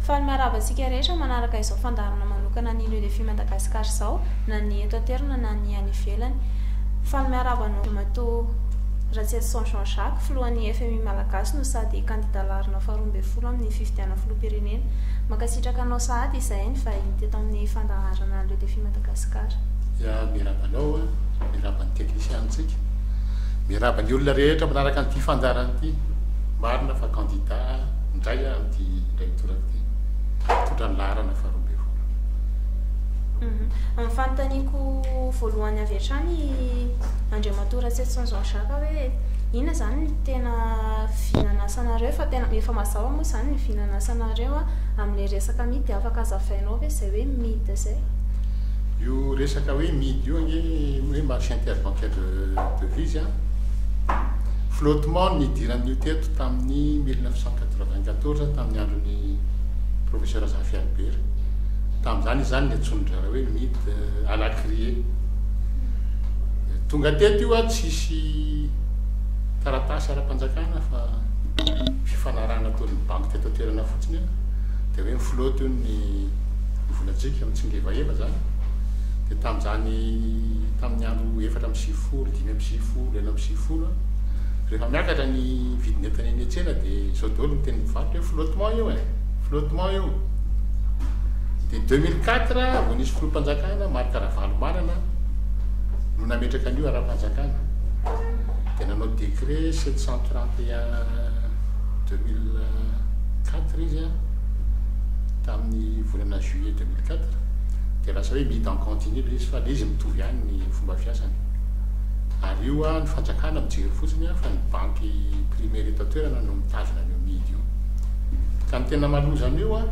Faly miarahaba antsika rehetra manaraka izao fandaharana manokana ny Le Défi Madagascar izao, na ny eto an-toerana na ny any ivelany. Faly miarahaba anao Andriamatoa Ratsietison Jean Jacques, filohan'ny FMI Malagasy no sady kandida laharana faharoa ambin'ny folo amin'ny fifidianana filoham-pirenena. Mankasitraka anao sahady izahay nivahiny teto amin'ny fandaharana Le Défi Madagascar. Ya, miarahaba anao, miarahaba ny teknisianintsika, miarahaba ny olona rehetra manaraka an'ity fandaharana ity. Marina fa kandida indray aho amin'ity indray mitoraka ity, mitondra ny laharana faharoa ambin'ny folo. Ny fanontaniako voalohany avy hatrany Andriamatoa Ratsietison Jean Jacques hoe inona izany no tena vinan'asanareo fa tena efa mazava moa izany ny vinan'asanareo amin'ilay resaka MID dia afaka hazavainao ve izay hoe MID izay? Io resaka hoe MID io ange hoe marché interbancaire de devise an, flottement no nidiran'io teto tamin'ny 1994 tamin'ny andron'ny professeur Zafy Albert. Tamin'izany izy izany niantsoan-dry zareo hoe MID à la criée. Tonga teto io an, tsisy taratasy ara-panjakana fa fifanarahana ataon'ny banky teto an-toerana fotsiny an, dia hoe mi-flotte hono ny volantsika, mitsingevaheva izany. Dia tamin'izany, tamin'ny andro 94, 95, 96 an, rehefa miakatra ny vidin'entana eny an-tsena dia izao daholo ny tenin'ny mpivarotra hoe flottement io e, flottement io. Dia 2004 vao nisy filoham-panjakana, Marc Ravalomanana, no nametraka an'io ara-panjakana. Dia nanao décret 731 2004 izy an, tamin'ny volana juillet 2004. Dia lasa hoe MID en continu ilay izy fa ilay izy mitovy ihany ny fomba fiasany. Ary io an, ny fanjakana mijery fotsiny an, fa ny banky primaire eto an-toerana no mitazona an'io MID io. Ka ny tena mahaloza an'io an,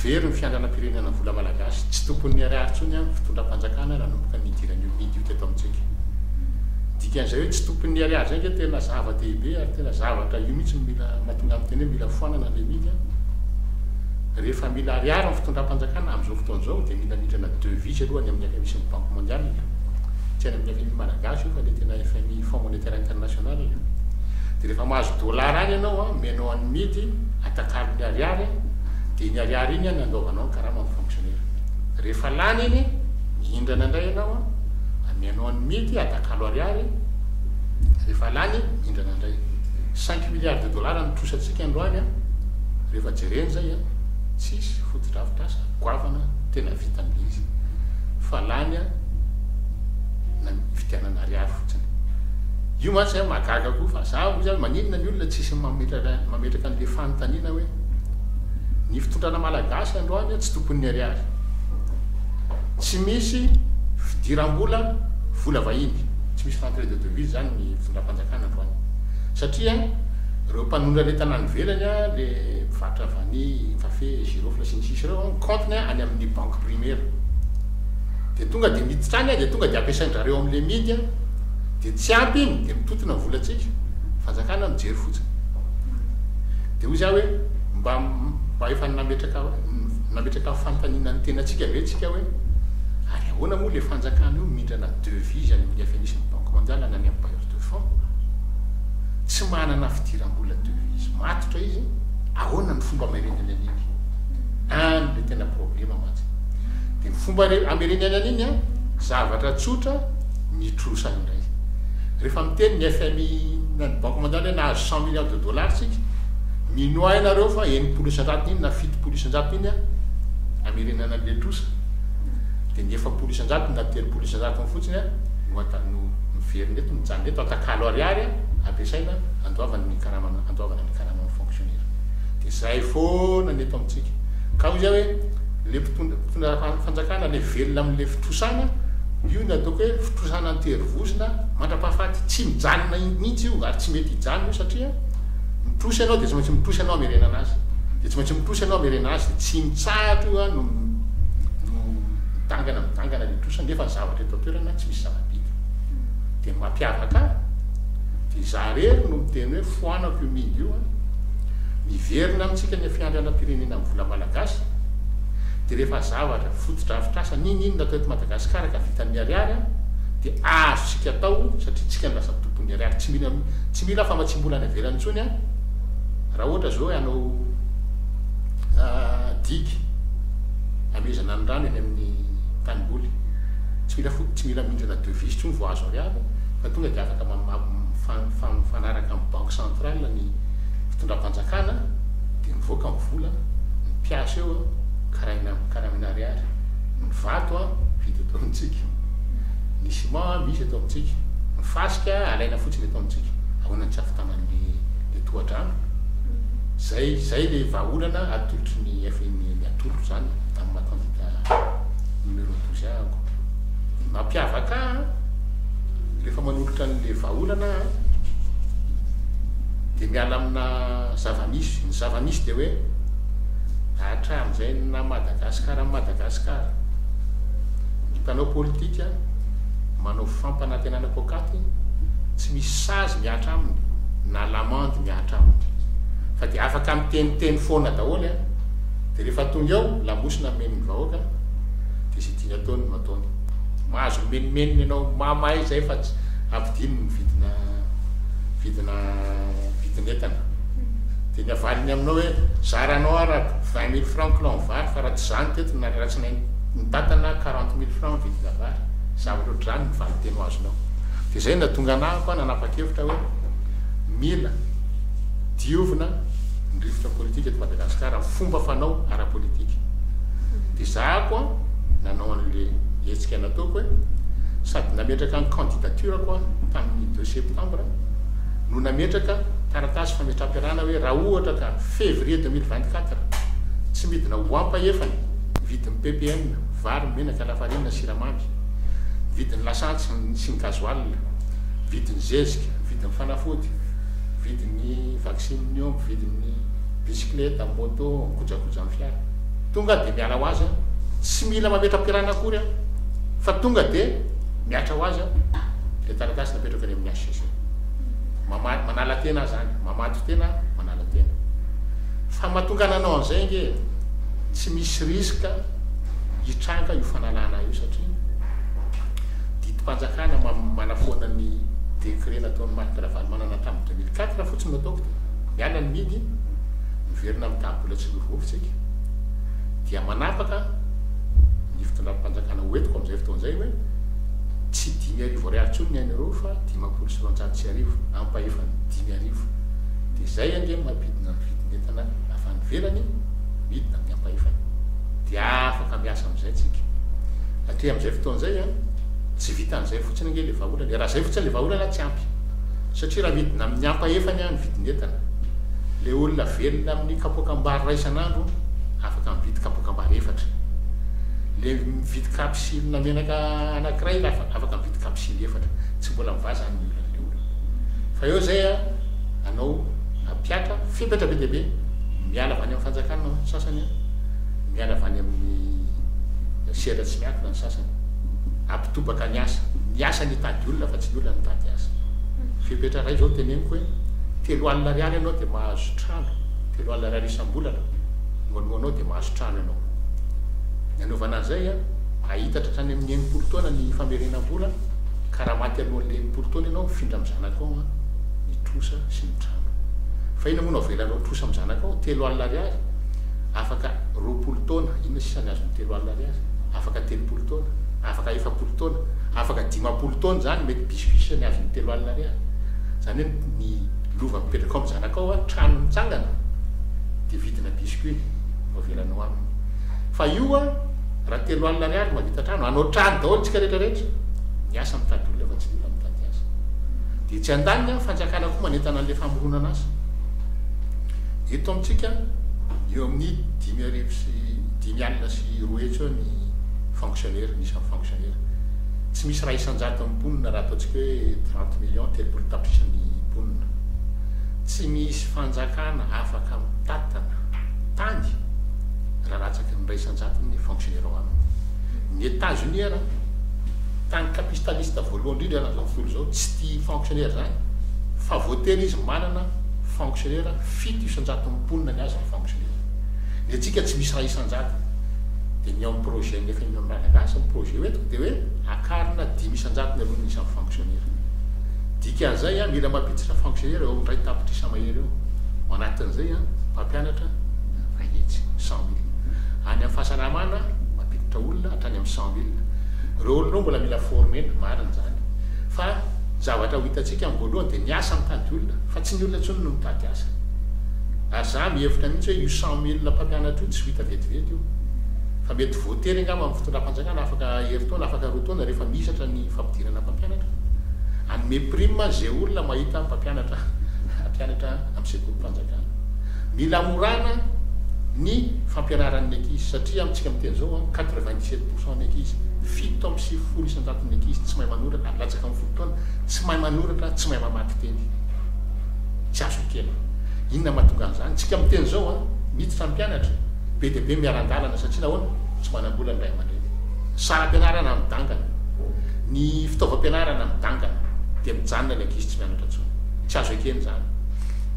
very ny fiandranam-pirenena vola malagasy. Tsy tompon'ny ariary intsony an, ny fitondram-panjakana nanomboka nidiran'io MID io teto amintsika. Dikan'izay hoe tsy tompon'ny ariary izay ange tena zava-dehibe ary tena zavatra io mihitsy no mila mahatonga ahy miteny hoe mila foanana ilay MID an. Rehefa mila ariary ny fitondram-panjakana amin'izao fotoana izao dia mila mindrana devise aloha any amin'ny FMI sy ny Banque mondiale. Tsy any amin'ny FMI malagasy io fa ilay tena FMI, Fonds Monétaire International. Dia rehefa mahazo dollar any ianao an, omenao an'ny MID, atakalony ariary, dia iny ariary iny an andoavanao ny karaman'ny fonctionnaire. Rehefa lany iny, mihindrana indray ianao an, amianao an'ny MID, atakalo ariary, rehefa lany, mihindrana indray. 5 milliards de dollars ny trosantsika androany an, rehefa jerena izay an, tsisy fotodrafitrasa goavana tena vitan'ilay izy. Fa lany an, na vidianana ariary fotsiny. Io mantsy an, mahagaga koa fa za hoy zany maninona ny olona tsisy mametraka mametraka an'ilay fanontaniana hoe ny fitondrana malagasy androany an tsy tompon'ny ariary. Tsy misy fidiram-bola vola vahiny, tsy misy rentrée de devise zany ny fitondram-panjakana androany. Satria ireo mpanondrana entana any ivelany an, le mpivarotra vanille, café, girofle sy ny sisa ireo an, ny compte-ny any amin'ny banque primaire. Dia tonga dia miditra any dia tonga dia ampiasain-drareo amin'ilay midy an, dia tsy ampy iny dia mitontona ny volantsika, fanjakana mijery fotsiny. Dia hoy za hoe mba mba efa nametraka nametraka fanontaniana ny tenantsika ve tsika hoe ary ahoana moa ilay fanjakana io mindrana devise any amin'ny FMI sy ny Banque mondiale na any amin'ny bailleur de fonds? Tsy manana fidiram-bola devise matotra izy, ahoana ny fomba amerenany an'iny? Any ilay tena problema mantsy. Dia ny fomba amerenany an'iny an, zavatra tsotra, mitrosa indray. Rehefa miteny ny FMI na ny Banque mondiale hoe nahazo 100 milliards de dollars tsika, minoa ahy nareo fa 60% iny na 70% iny an, amerenana an'ilay trosa, dia ny 40% na 30% fotsiny an, no ata- no miverina eto, mijanona eto, atakalo ariary an, ampiasaina andoavana ny karamana, andoavana ny karaman'ny fonctionnaire. Dia zay foana ny eto amintsika. Ka hoy zay hoe, le mpitondra, mpitondra fanjakana le velona amin'le fitrosana, io no ataoko hoe fitrosana an-terivozona mandra-pahafaty. Tsy mijanona mihitsy io ary tsy mety hijanona io satria mitrosa ianao dia tsy maintsy mitrosa ianao hamerenana azy. Dia tsy maintsy mitrosa ianao hamerenana azy. Dia tsy mitsahatra io an no no midangana midangana le trosa nefa ny zavatra eto an-toerana tsy misy zava-bita. Dia ny mampiavaka ahy dia izaho irery no miteny hoe foanako io MID io an. Miverina amintsika ny fiandrianam-pirenena amin'ny vola malagasy dia rehefa zavatra fotodrafitrasa n'inon'inona atao eto Madagasikara ka vitan'ny ariary an dia azontsika atao satria tsika no lasa tompon'ny ariary. Tsy mila tsy mila famatsiam-bola any ivelany intsony an. Raha ohatra izao hoe hanao Digue amehezana ny rano eny amin'ny tanimboly. Tsy mila fo, tsy mila mindrana devise intsony vao azo ariary fa tonga dia afaka mifanaraka amin'ny banque centrale ny fitondram-panjakana dia mivoaka ny vola, ny mpiasa eo karaina karamaina ariary, ny vato vita eto amintsika, ny ciment misy eto amintsika, ny fasika alaina fotsiny eto amintsika. Ahoana no tsy hahavitana an'le tohadrano? Zay zay le vahaolana atolotry ny FMI ny atolotro zany amin'ny maha candidat numéro 12 ahako. Ny mampiavaka ahy rehefa manolotra an'le vahaolana aho dia miala amina zava-misy. Ny zava-misy dia hoe hatramin'izay naha Madagasikara an'i Madagasikara, ny mpanao politika manao fampanantenana poakaty tsy misy sazy mihatra aminy na lamandy mihatra aminy fa dia afaka miteniteny foana daholo an, dia rehefa tonga eo lamosina amen'ny vahoaka dia izay tiany ataony no ataony. Mahazo mimenomenona ianao mamay izay fa tsy ampidino ny vidina vidina vidin'entana. Dia ny avaliny aminao hoe zaranao ara 20 000 francs kilao ny vary fa raha tsy izany teto na raha tsy nahay nitantana 40 000 francs ny vidina vary. Zavatra ohatr'izany ny valinteny ho azonao. Dia izay no nahatonga anah koa nanapa-kevitra hoe mila diovina ny rivotra politika eto Madagasikara, ny fomba fanao ara-politika. Dia za koa nanao an'le hetsika nataoko hoe sady nametraka ny candidature-ko aho tamin'ny deux septembre no nametraka taratasy fametram-pialana hoe raha ohatra ka février 2024 tsy midina ho ampahefany ny vidin'ny ppn, vary, menaka, lafarinina, siramamy, ny vidin'ny lasantsy sy ny gasoil, ny vidin'ny zezika, ny vidin'ny fanafody, ny vidin'ny vaccin-n'ny omby, vidin'ny bisikileta, moto, ny kojakojan'ny fiara. Tonga dia miala ho azy aho. Tsy mila mametra-pialana akory aho fa tonga dia mihatra ho azy ilay taratasy napetrako any amin'ny HCC. Mama, manala tena aho izany, mamato-tena aho, manala tena. Fa mahatonga nanao an'izay ange e, tsy misy risque hitranga io fanalana io satria didim-panjakana manafoana ny décret nataon'i Marc Ravalomanana tamin'ny 2004 fotsiny no ataoko dia miala ny midy, miverina amin'ny taha-bola tsy miovovy tsika, dia manapaka ny fitondram-panjakana ho entiko amin'izay fotoana izay hoe tsy 5000 ariary intsony ny un euro fa 1250, ampahefan'ny 5000. Dia izay ange no mampidina ny vidin'entana avy any ivelany, midina amin'ny ampahefany. Dia afaka miasa amin'izay tsika. Satria amin'izay fotoana izay an, tsy vitan'izay fotsiny ange ilay vahaolana e. Raha izay fotsiny ilay vahaolana tsy ampy. Satria raha midina amin'ny ampahefany an ny vidin'entana, ilay olona velona amin'ny kapoakam-bary iray isan'andro afaka mividy kapoakam-bary efatra. Ilay mividy kapsilina menaka anankiray afaka mividy kapsily efatra. Tsy mbola mivaha izany ny olan'ilay olona. Fa eo izay an, anao hampiatra fepetra be dia be, miala avy any amin'ny fanjakana ny sasany an, miala avy any amin'ny sehatra tsy miankina ny sasany. Hampitobaka ny asa. Ny asa no hitady olona fa tsy ny olona no mitady asa. Fepetra iray izao teneniko hoe 30 ariary ianao dia mahazo trano, 30 ariary isam-bolana no aloanao dia mahazo trano ianao. Ny anaovana an'izay an, ahitatra hatrany amin'ny 60 taona ny famerenam-bola ka raha maty alohan'ilay 60 taona ianao mifindra amin'ny zanakao an ny trosa sy ny trano. Fa inona moa no avelanao trosa amin'ny zanakao? 30 ariary afaka 20 taona, inona sisa ny azon'ny 30 ariary? Afaka 30 taona, afaka 40 taona, afaka 50 taona izany mety biscuit sisa ny azon'ny 30 ariary. Izany hoe ny lova mipetraka ao amin'ny zanakao an, trano mitsangana dia vidina biscuit no avelanao aminy. Fa io an, raha 30 ariary mahavita trano, hanao trano daholo tsika rehetra rehetra. Ny asa mitady olona fa tsy ny olona mitady asa. Dia tsy andaniny an, fanjakana koa manentana an'ilay famoronana asa. Eto amintsika, eo amin'ny 250 eo ny fonctionnaire, ny isan'ny fonctionnaire. Tsy misy 1% mponina raha ataontsika hoe 30 millions, 30 tapitrisa ny mponina. Tsy misy fanjakana afaka mitantana tany raha latsaky ny 1% ny fonctionnaire ao aminy. Ny États-Unis ara, tany capitaliste voalohany indrindra eran'izao tontolo izao, tsy tia fonctionnaire zany, fa voatery izy manana fonctionnaire 7% mponina ny azy ny fonctionnaire. Ny antsika tsy misy 1%. Dia ny ao amin'ny projet ny FMI Malagasy, ny projet hoentiko dia hoe akarina 5% ny aloha ny isan'ny fonctionnaire. Dikan'izay an, mila mampiditra fonctionnaire eo amin'ny 1 tapitrisa mahery eo. Ao anatin'izay an, mpampianatra 100, 100. fahasalamana mampiditra olona hatrany amin'ny 100 000. Ireo olona ireo mbola mila former-na, marina izany. Fa ny zavatra ho hitantsika amin'ny voalohany dia ny asa mitady olona, fa tsy ny olona intsony no mitady asa. Ary za mihevitra mihitsy hoe io 100 000 mpampianatra io tsy ho hita vetivety io. Fa mety voatery angamba amin'ny fitondram-panjakana afaka herintaona, afaka 2 taona rehefa mihisatra ny fampidirana mpampianatra, hanome prime izay olona mahita mpampianatra hampianatra amin'ny sekolim-panjakana. Mila hamorana ny fampianaran'ny ankizy satria amintsika miteny izao an, 97% ny ankizy, 97% ny ankizy tsy mahay manoratra ary latsaka amin'ny 10 taona, tsy mahay manoratra, tsy mahay mamaky teny. Tsy azo ekena. Inona mahatonga an'izany? Tsika miteny izao an, miditra ny mpianatra, be dia be miaran-dalana satria nahoana? Tsy manam-bola ny ray aman-dreny. Ny saram-pianarana midangana, ny fitaovam-pianarana midangana, dia mijanona ny ankizy tsy mianatra intsony. Tsy azo ekena izany.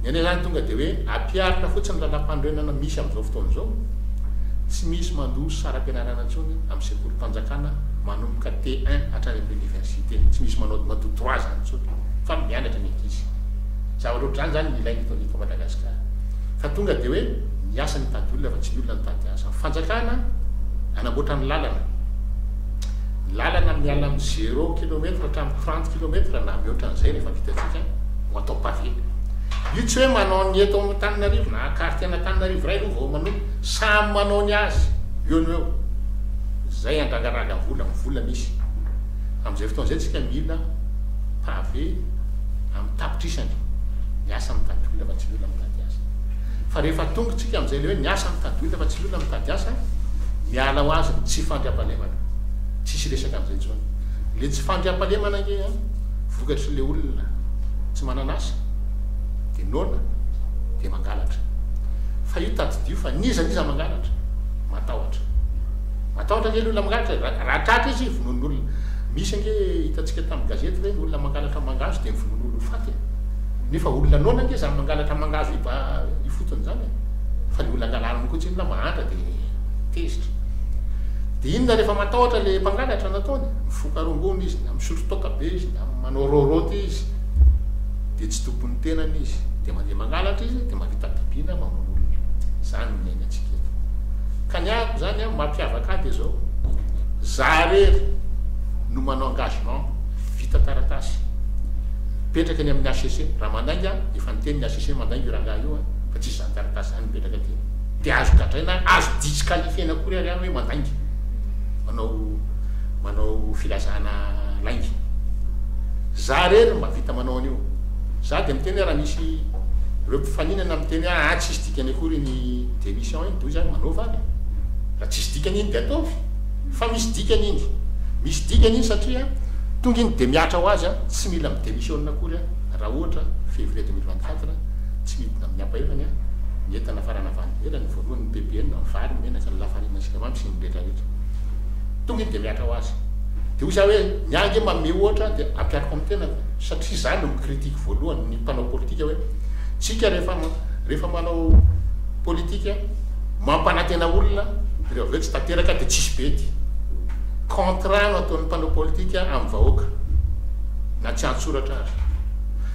Ny anay izany tonga dia hoe ampiharina fotsiny ny lalàm-panorenana misy amin'izao fotoana izao, tsy misy mandoa saram-pianarana intsony amin'ny sekolim-panjakana manomboka T1 hatrany amin'ny université. Tsy misy manao mandoa droit izany intsony fa mianatra ny ankizy. Zavatra ohatr'izany izany no ilaina eto eto Madagasikara. Fa tonga dia hoe ny asa mitady olona fa tsy ny olona mitady asa. Ny fanjakana hanamboatra ny lalana. Ny lalana miala amin'ny zéro kilomètre hatramin'ny 30 kilomètre na mihoatra an'izay rehefa vitantsika ho atao pavé. Io tsy hoe manao ny eto Antananarivo na quartier an'Antananarivo iray aloha vao manomboka. Samy manao ny azy eo no eo. Zay andrangaraga vola, ny vola misy. Amin'izay fotoana izay tsika mila pavé amin'ny tapitrisany. Ny asa mitady olona fa tsy ny olona mitady asa. Fa rehefa tonga tsika amin'izay le hoe ny asa mitady olona fa tsy ny olona mitady asa, miala ho azy ny tsy fandriampahalemana. Tsisy resaka amin'izay intsony. Le tsy fandriampahalemana ange an, vokatry le olona tsy manana asa, de noana, de mangalatra. Fa io tadidio fa n'iza n'iza mangalatra, matahotra. Matahotra ange le olona mangalatra, raha tratra izy vonoin'olona. Misy ange hitantsika tamin'ny gazety ireny olona mangalatra mangahazo de mivonoin'olona ho faty e. Nefa olona noana ange zany mangalatra mangahazo ifotony zany e. Fa le olona angalariny koa tsinona mahantra de tezitra. De inona rehefa matahotra le mpangalatra nataony? Mifoka rongony izy, na misotro toaka be izy, na manao rôrôty izy, de tsy tompon'ny tenany izy. De mandeha mangalatra izy, de mahavita habibiana mamono olona. Zany no iainantsika eto. Ka ny ahako zany an, mampiavaka ahy de zao, za rery no manao engagement vita taratasy, mipetraka eny amin'ny HCC, raha mandainga, efa niteny ny HCC mandainga io rangahy io an, fa tsisy zany taratasy zany mipetraka aty. De azo gadraina, azo disqualifier-na akory ary any hoe mandainga, manao filazana lainga. Za rery no mahavita manao an'io. Za de miteny hoe raha misy ireo mpifaninana miteny hoe aa tsisy dikany akory iny démission iny, de hoy za manaova ary e. Raha tsisy dikany iny de ataovy. Fa misy dikany iny. Misy dikany iny satria tonga iny de mihatra ho azy an, tsy mila mi-démissionne akory an, raha ohatra février 2024 tsy midina amin'ny ampahefany an, ny entana farana avy any ivelany, voalohany ny PPN, ny vary, ny menaka, ny lafarina, ny siramamy sy ny rehetra rehetra. Tonga iny de mihatra ho azy. De hoy za hoe ny ahy ange manome ohatra de ampihariko amin'ny tenako satria za no mi-critique voalohany ny mpanao politika hoe tsika rehefa manao politika mampanantena olona rehefa avy eo tsy tanteraka de tsisy bedy. Contrat no ataon'ny mpanao politika amin'ny vahoaka na tsy an-tsoratra ary.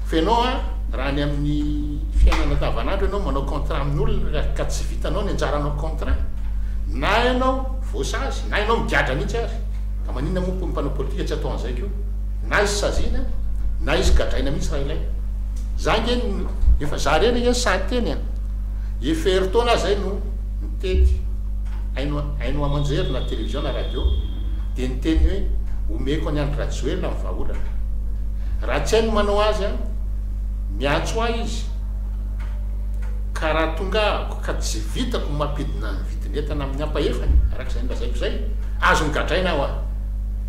Fa ianao an, raha any amin'ny fiainana andavanandro ianao manao contrat amin'olona ka tsy vitanao ny anjaranao contrat, na ianao voasazy na ianao migadra mihitsy ary. Ka maninona moa ny mpanao politika tsy atao an'izay koa? Na izy saziana na izy gadraina mihitsy raha ilaina. Za ange efa za irery ange no sahy niteny an. Efa herintaona aho zay no nitety haino aman-jery na télévision na radio dia niteny hoe omeko an'i Andry Rajoelina ny vahaolana. Raha tsy hainy ny manao azy an, miantso ahy izy ka raha tonga ahako ka tsy vitako ny mampidina ny vidin'entana amin'ny ampahefany araka izay nolazaiko izay, azony gadraina aho an.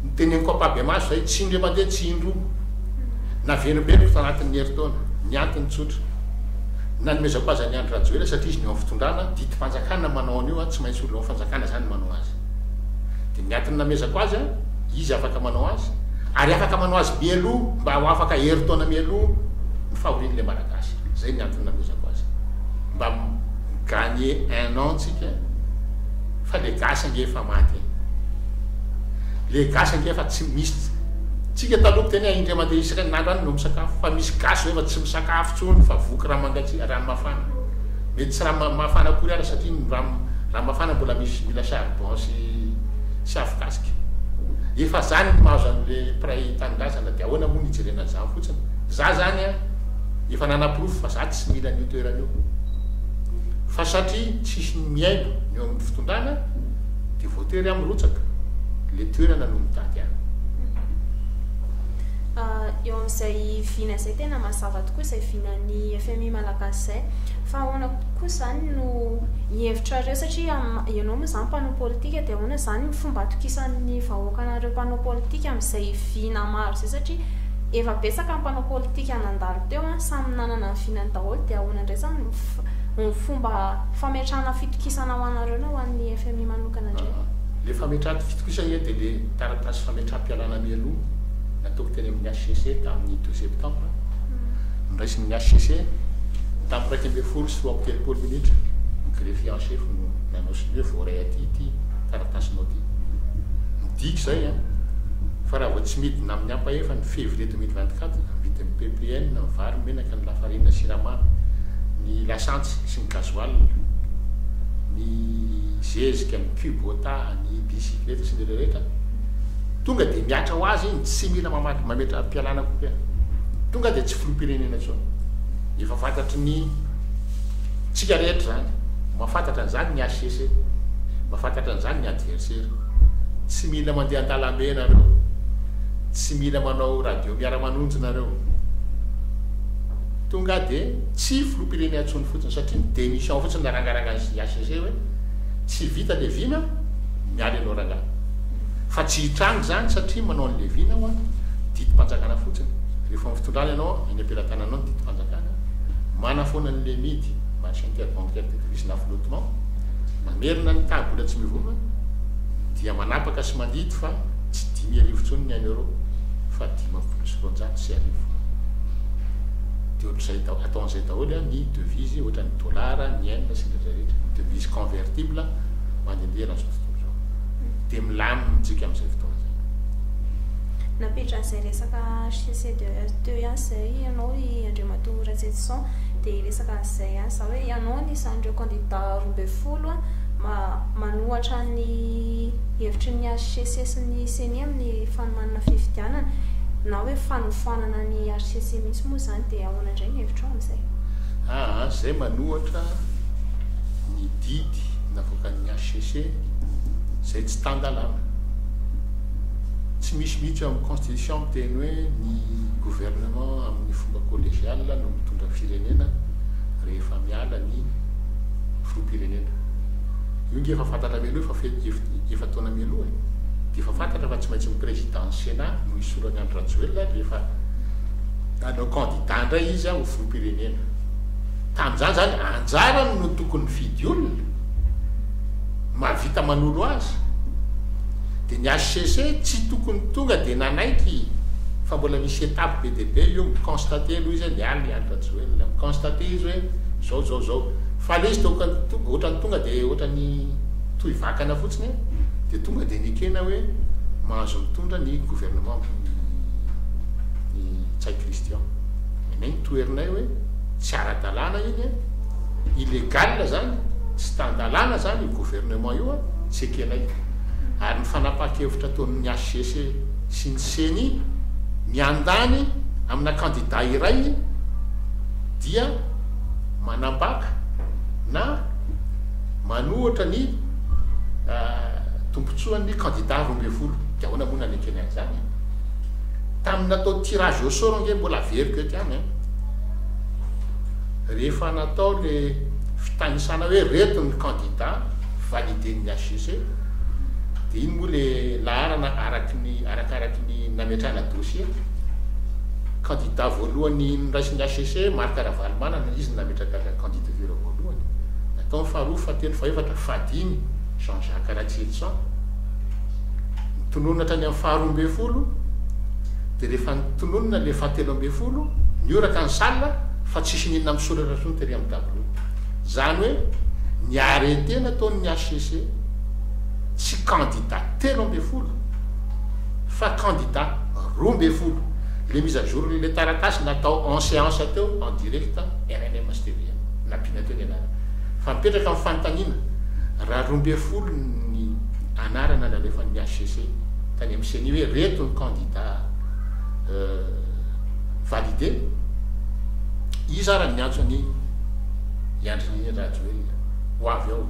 Noteneniko ampahibemaso izay, tsy indray mandeha, tsy indroa. Naverimberiko tanatin'ny herintaona. Ny antony tsotra. Nanomezako azy an'i Andry Rajoelina satria izy no eo amin'ny fitondrana, didim-panjakana manao an'io an, tsy maintsy olona ao amin'ny fanjakana izany no manao azy. Dia ny antony namezako azy an, izy afaka manao azy, ary afaka manao azy mialoha mba ho afaka herintaona mialoha ny fahorian'ilay Malagasy. Izay ny antony namezako azy. Mba mi-gagner un an tsika fa le gasy ange efa maty e. Le gasy ange efa tsy misy, tsika taloha miteny hoe indray mandeha isan'andro any no misakafo fa misy gasy zao efa tsy misakafo tsony fa voky rano mangatsiaka, rano mafana. Mety tsy rano mafana akory ara satria ny rano. Raha mafana mbola misy mila charbon sy sy afokasika. Efa zany ny mahazo an'le mpiray tanindrazana de ahoana moa ny hijerena an'izany fotsiny. Za zany an efa nanaporofo fa za tsy mila an'io toerana io. Fa satria tsisy ny mihaino ny eo amin'ny fitondrana de voatery aho mirotsaka. Le toerana no mitady ahy. Eo amin'izay vina izay tena mazava tokoa izay vinan'ny FMI Malagasy izay. Fa ahoana koa izany no hevitrareo satria ianao moa izany mpanao politika dia ahoana izany ny fomba atokisan'ny vahoaka anareo mpanao politika amin'izay vina maro izay satria efa betsaka ny mpanao politika nandalo teo an, samy nanana ny vinany daholo dia ahoana indray izany ny fomba fametrahana fitokisana ho anareo na ho an'ny FMI manokana indray? Ilay fametrahana fitokisana anie dia ilay taratasy fametraham-pialana mialoha nataoko teny amin'ny HCC tamin'ny deux septembre, noraisin'ny HCC tamin'ny 231 minitra ny greffier en chef no nanao sonia hoe voaray aty ity taratasinao ity. Midika izay an, fa raha vao tsy midina amin'ny ampahefany février 2024 ny vidin'ny ppn, ny vary, ny menaka, ny lafarina, siramamy, ny lasantsy sy ny gasoil, ny zezika, ny kubota, ny bicyclette sy ny rehetra rehetra, tonga dia mihatra ho azy iny, tsy mila mamaky mametra-pialana akory aho. Tonga dia tsy filoham-pirenena intsony. Efa fantatry ny tsika rehetra izany. Mahafantatra an'izany ny HCC. Mahafantatra an'izany ny adversaire. Tsy mila mandeha an-dalambe nareo. Tsy mila manao radio miara-manonjy nareo. Tonga dia tsy filoham-pirenena intsony fotsiny satria ny démission fotsiny narangarangan'ny HCC hoe tsy vita le vina, miala ianao rangahy. Fa tsy hitranga izany satria manao an'le vina aho an, didim-panjakana fotsiny. Rehefa amin'ny fitondrana ianao, eny am-pelatananao ny didim-panjakana, manafoana an'le midy, marché interbancaire de devise na flottement, mamerina ny taha bola tsy miovaova, dia manapaka sy mandidy fa tsy 5000 intsony ny un euro fa 1250. Dia ohatr'izay daholo, atao an'izay daholo ny devise ohatran'ny dollar, ny yen sy ny rehetra rehetra, ny devise convertible mandehandeha eran'izao tontolo izao. Dia milamina tsika amin'izay fotoana izay. Nampiditra an'izay resaka HCC teo ihany izay ianao ry Andriamatoa Ratsietison dia hiresaka an'izay ihany izaho hoe ianao anisan'ireo kandida 12 manohatra ny hevitry ny HCC sy ny ceni amin'ny fanomanana fifidianana na hoe fanofanana ny HCC mihitsy moa izany dia ahoana indray ny hevitrao amin'izay? Aa, izay manohatra ny didy navoakan'ny HCC izay tsy tan-dalàna. Tsy misy mihitsy ao amin'ny constitution miteny hoe ny gouvernement amin'ny fomba collégial no mitondra firenena rehefa miala ny filoham-pirenena. Io nge efa fantatra mialoha efa efa-taona mialoha e. Dia efa fantatra fa tsy maintsy ny président ny Sénat no hisolo an'i Andry Rajoelina rehefa hanao candidat indray izy ho filoham-pirenena. Tamin'izany izany anjarany no tokony mifidy olona mahavita manolo azy. Dia ny HCC tsy tokony tonga dia nanaiky fa mbola misy étape be dia be io, mi-constater aloha izy hoe miala i Andry Rajoelina, mi-constater izy hoe zao zao zao. Fa ilay izy toa ohatran'ny tonga dia ohatran'ny toy vakana fotsiny dia tonga dia nekena hoe mahazo mitondra ny gouvernement ny Ntsay Christian. Nenay ny toherinay hoe tsy ara-dalàna iny an, illégal zany, tsy tan-dalàna zany io gouvernement io an, tsy ekenay. Ary ny fanapahan-kevitra ataon'ny HCC sy ny ceni miandany amina kandida iray dia manambaka na manohatra ny tombontsoan'ny kandida 12. Dia ahoana moa nanekeny an'izany e? Tamin'ny natao tirage au sort ange mbola averiko eto ihany an. Rehefa natao le fitanisana hoe reto ny kandida validé-n'ny HCC dia iny moa le laharana araky ny arakaraky ny nametrahana dossier. Kandida voalohany noraisin'ny HCC Marc Ravalomanana, izy no nametraka candidature voalohany. Natao ny faharoa, fahatelo, fahefatra, fahadimy Jean Jacques Ratsietison. Nitonona hatrany amin'ny faharoa ambin'ny folo, dia rehefa nitononina ilay fahatelo ambin'ny folo, nihoraka ny salle fa tsisy n'inona misoratra intsony tery amin'ny tableau. Izany hoe ny arrêté nataon'ny HCC tsy candidat 13 fa candidat 12. Ilay mise à jour n'ilay taratasy natao en séance teo en direct rnm sy tvm, nampiana teo ny anarana. Fa mipetraka ny fanontaniana, Raha 12 ny anarana nalefan'ny HCC tany amin'ny CENI hoe reto ny candidat validé, iza ara niantso an'i Andry Rajoelina ho avy ao?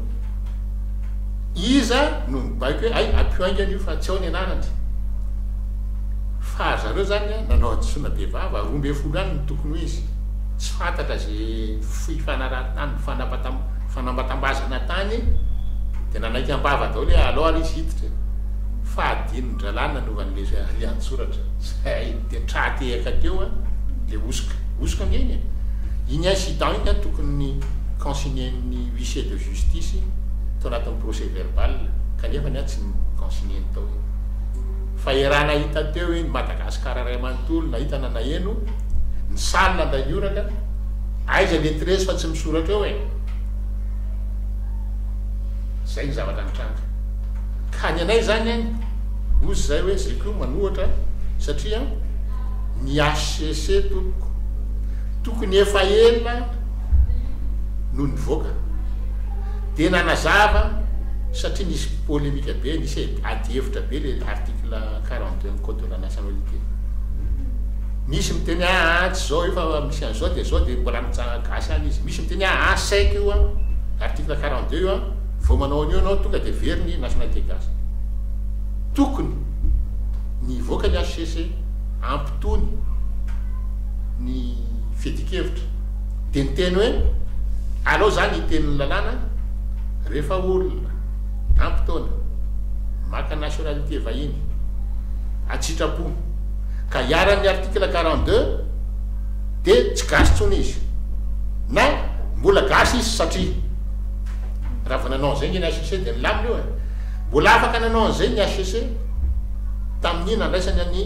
Iza no nibaiko hoe ay ampio haingana io fa tsy ao ny anarany? Fa ry zareo zany nanao hadisoana be vava, 12 ihany no tokony ho izy, tsy fantatra ze fifanarahana tany, fanambatambazana tany, de nanaiky am-bava daholo hoe alao ary izy hiditra e! Fa adinondralahy nanova an'le le an-tsoratra, zay de tra-tehaka teo an le hosoka, hosoka ange iny e! Iny incident iny an tokony ni-consigner-n'ny huissier de justice tao anatin'ny procès verbal, kanefa ny ahy tsy ni-consigner-ny tao iny. Fa eraa nahita teo iny Madagascar ray manontolo nahita na naheno, ny salle Andrainihoraka, aiza le 13 fa tsy misoratra eo e! Zay ny zavatra nitranga. Ka ny anay zany an, ozy zay hoe zay koa manohatra satria ny HCC tompoko tokony efa ela no nivoaka de nanazava satria nisy polémique be, nisy ady hevitra be le article 42 amin'ny code de la nationalité. Misy miteny hoe aa tsy zao io fa misy an'izao de zao de mbola mijanga gasy ihany izy. Misy miteny hoe aa sec io an, article 42 io an, vao manao an'io ianao tonga de very ny nationalité gasy. Tokony nivoaka ny HCC hampitony ny fiadian-kevitra de niteny hoe alao zany hiteny ny lalàna rehefa olona ampy taona maka nationalité vahiny an-tsitrapo ka iharan'ny article 42 de tsy gasy tsony izy na mbola gasy izy satria raha vao nanao an'izay nge ny HCC de nilamina io e! Mbola afaka nanao an'izay ny HCC tamin'ny nandraisany an'ny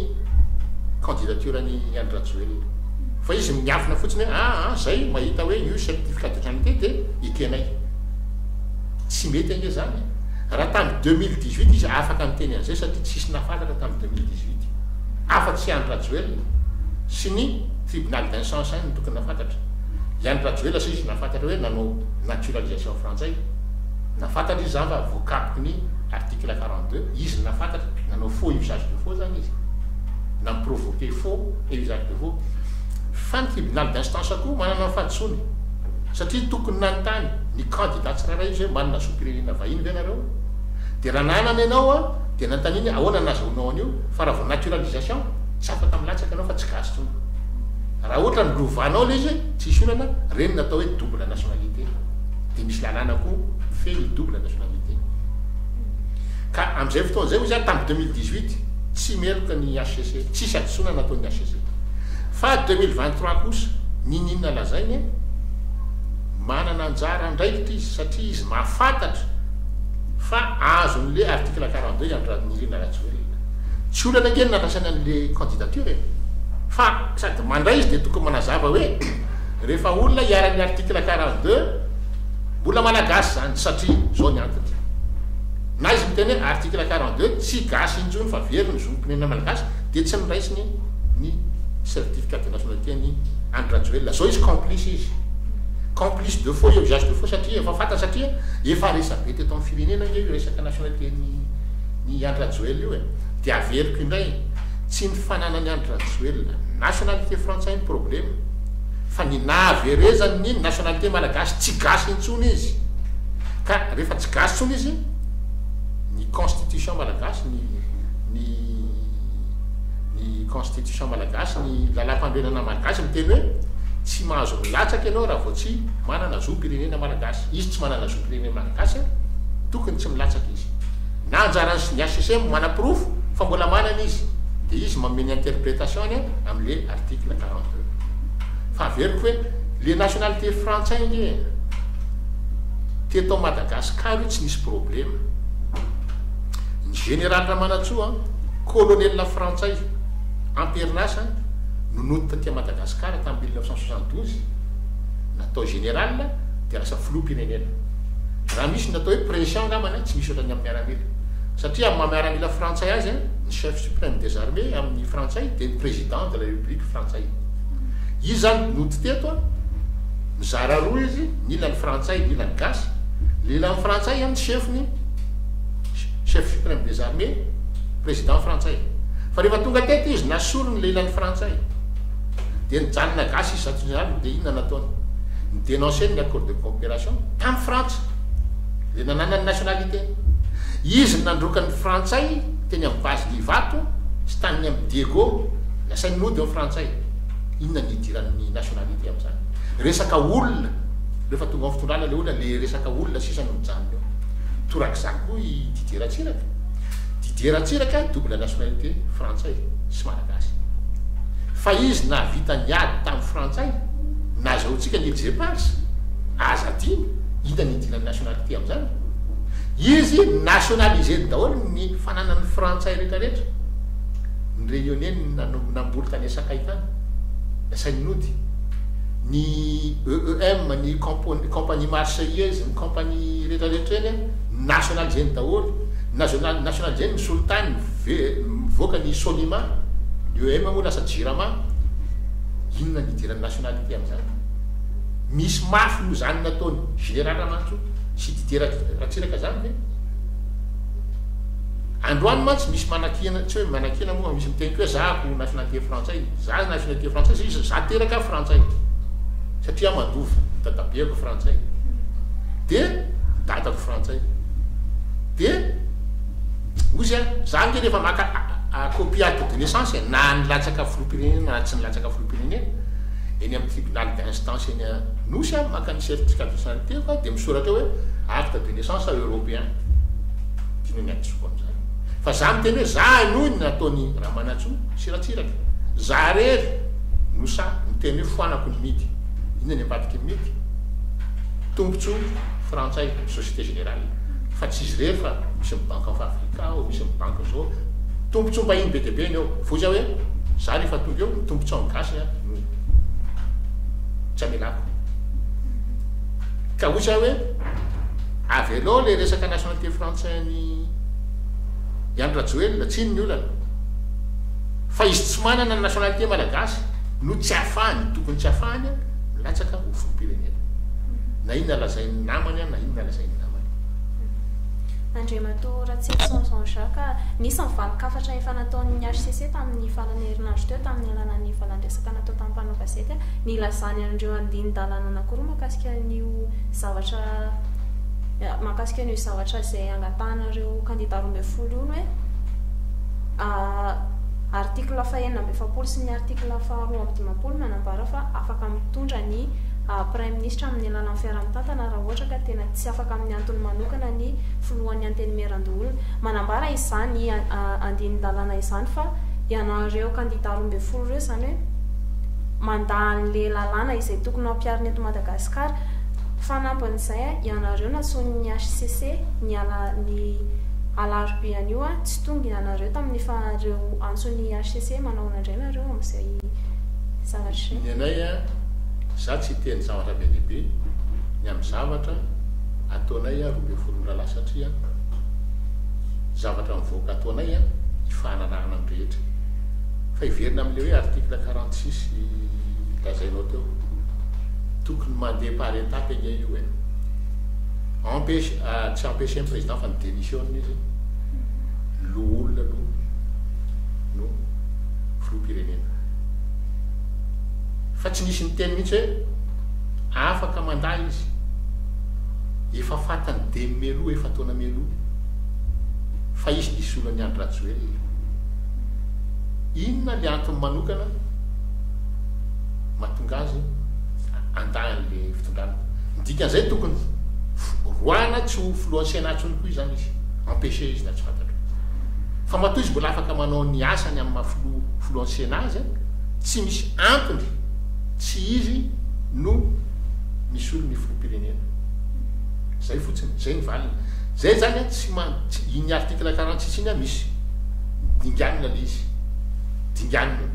candidature an'i Andry Rajoelina. Fa izy miafina fotsiny hoe aa zay mahita hoe io certificat de nationalité de ekenay. Tsy mety ange zany e. Raha tamin'ny 2018 izy afaka niteny an'izay satria tsisy nahafantatra tamin'ny 2018. Afa-tsy i Andry Rajoelina sy ny tribunal d'instance ihany no tokony nahafantatra. I Andry Rajoelina zay izy nahafantatra hoe nanao naturalisation frantsay. Nahafantatra izy zany fa voakapoky ny article 42, izy no nahafantatra, nanao faux usage de faux zany izy, na mi-provoquer faux et usage de faux. Fa ny tribunal d'instance koa manana ny fahadisoany, satria tokony nanontany ny candidat tsirairay izy hoe manana zom-pirenena vahiny ve nareo? Dia raha nanana ianao an, dia nanontaniany hoe ahoana no nahazahoanao an'io, fa raha vao naturalisation, tsy afaka milatsaka ianao fa tsy gasy intsony. Raha ohatra nolovanao ilay izy, tsisy olana, ireny no atao hoe double nationalité. Dia misy lalàna koa mifehy ny double nationalité. Ka amin'izay fotoana izay hoy izy tamin'ny 2018 tsy meloka ny HCC, tsisy hadisoana nataon'ny HCC. Fa 2023 kosa n'inon'inona lazainy, manana anjara andraikitra izy satria izy mahafantatra fa azon'le article 42 i Andry Nirina Rajoelina. Tsy olana ange ny nandraisany an'le candidature e! Fa sady mandray izy dia tokony manazava hoe rehefa olona iharan'ny article 42 mbola malagasy zany satria zao ny antony. Na izy miteny hoe article 42 tsy gasy intsony fa very ny zom-ponenana malagasy dia tsy noraisiny ny certificat de nationalité an'i Andry Rajoelina. Zao izy complice izy. Complice de faux et usage de faux satria efa fantany satria efa resabe teto amin'ny firenena ange io resaka nationalité ny ny Andry Rajoelina io e. Dia averiko indray, tsy ny fananan'i Andry Rajoelina nationalité frantsay ny problema fa ny nahaverezany ny nationalité malagasy, tsy gasy intsony izy. Ka rehefa tsy gasy intsony izy, ny constitution malagasy, ny ny ny constitution malagasy, ny lalam-panorenana malagasy miteny hoe tsy mahazo milatsaka ianao raha vao tsy manana zom-pirenena malagasy. Izy tsy manana zom-pirenena malagasy, tokony tsy milatsaka izy. Na anjaran'ny ny HCC manaporofo fa mbola manana izy, dia izy manome ny interprétation-ny amin'le article 42. Fa averiko hoe le nationalité frantsay nge e, teto Madagascar io tsy nisy problema. Ny général Ramanantsoa, colonel frantsay am-perinasa no nody taty Madagascar tamin'ny 1972, natao général dia lasa filoham-pirenena. Raha misy ny atao hoe pression angambany tsy misy ohatran'ny amin'ny miaramila. Satria amin'ny maha miaramila frantsay azy, ny chef suprême des armées amin'ny frantsay dia ny président de la république frantsay. Izy zany nody teto, mizara roa izy, ny ilany frantsay, ny ilany gasy. Lehilahy frantsay ny chefny, chef suprême des armées, président frantsay. Fa rehefa tonga teto izy, nasorony lehilahy frantsay, de nijanona gasy izy zato général. De inona nataony? Ny dénoncer ny accord de coopération tamy Frantsa le nananany nationalité izy, nandroaka ny frantsay teny amy base Ivato sy tany amy Diego, nasainy nody eo frantsay. Inona ny idiran'ny nationalité am'zany resaka olona? Rehefa tonga am fitondrana le olona, le resaka olona sisa no mijanona eo. Torak'izany koa i Didier Ratsiraka. Didier Ratsiraka double nationalité, frantsay sy malagasy, fa izy nahavita ny ady tamin'ny frantsay nazahoantsika ny îles Éparses. Aza adino. Inona ny idiran'ny nationalité am'izany? Izy nationalisé daholo ny fananany frantsay rehetrarehetra. Ny Réunionnais namboly tany Sakay tany, nasainy nody. Ny EEM, ny compagnie marseillaise, ny compagnie rehetrarehetra eny, nationalisé daholo, nationalisé ny solitany mivoaka, ny Solima, ny EEM moa lasa Jirama. Inona ny idiran'ny nationalité am'izany? Misy mafy no zany nataony général Ramanantsoa sy Didier Ratsiraka zany ve? Androany mantsy misy manakina, tsy hoe manakina moa, misy miteny ko hoe zako nationalité frantsay, za nationalité frantsay izy, za teraka frantsay satria mandova dadabeako frantsay, de dadako frantsay, de ozy a za nge rehefa maka copie acte de naissance, na nilatsaka filoham-pirenena na tsy nilatsaka filoham-pirenena, eny amy tribunal d'instance eny Nosy a maka ny certificat de nationalité fa de misoratra hoe acte de naissance européen. Dino ny adisoko am'zany, fa za miteny hoe za noho ny nataony Ramanantsoa sy Ratsiraka, za rery no sa miteny hoe foanako ny MID. Inona ny ambadiky ny MID? Tombotso frantsay, Société Générale, fa tsy izy rery fa misy ny Bank of Africa ao, misy ny banque zao, tombotsom-bahiny be de be ny ao. Voiza hoe za rehefa tonga eo, ny tombotso amy gasy a no tsy amelako ka oza hoe avy aloha le resaka nationalité frantsay ny Andry Rajoelina. Tsy ino ny olana, fa izy tsy manana ny nationalité malagasy no tsy ahafahany, tokony tsy ahafahany milatsaka ho filoham-pirenena, na inona lazain'ny namany a na inona lazain'ny namany. Andriamatoa Ratsirison Jean Jacques, nisy ny valin-kafatra efa nataon'ny HCC tamin'ny farany herinandro teo tamin'ny alalan'ny valan-dresaka natao tamin'ny mpanao gazety, nilazany an'ireo andinin-dalàna anankiroa mahakasika an'io zavatra izay angatahanareo kandida 12 io, ny hoe article faha-46 sy ny article faha-52, manambara fa afaka mitondra ny premier ministre amin'ny alalan'ny fiaraha-mitantana raha ohatra ka tena tsy afaka amin'ny antony manokana ny filohan'ny antenimierandoholona. Manambara izany andinin-dalàna izany fa ianareo kandida 12 ireo izany hoe mandà an'le lalàna izay tokony ho ampiharina eto Madagasikara. Fanampin'izay, ianareo nantsoin'ny HCC ny ala ny alarobia an'io, tsy tonga ianareo tamin'ny fa reo antson'ny HCC. Manao indray nareo amin'izay zavatra izay? Ny anay a, za tsy hiteny zavatra be lehibe ny amin'ny zavatra ataonay a 12 mirahalahy, satria zavatra mivoaka ataonay a ifahanarahana amin'ny rehetra. Fa hiverina amin'le hoe article 46 lazainao teo, tokony mandeha par étape enge io e. Empêche, tsy empêcher ny président fa ny démissionne izy, loholona aloha no filoham-pirenena, fa tsy nisy niteny mihitsy hoe afaka mandà izy. Efa fantany de meloa, efa taona meloa fa izy nisy olany Andry Rajoelina. Inona le antony manokana mahatonga azy andahan'le fitondrana? Ny dikan'izay, tokony roahana tsy ho filohan'ny Sénat intsony koa izany izy, empêché izy na tsy fantatro. Fa matoa izy mbola afaka manao ny asany amin'ny maha filohan'ny Sénat azy, tsy misy antony tsy izy no misy olo ny filoham-pirenena. Zay fotsiny zay ny valiny zay zany a. Tsy man tsy iny article 46 iny a, misy dinganina le izy, dinganina.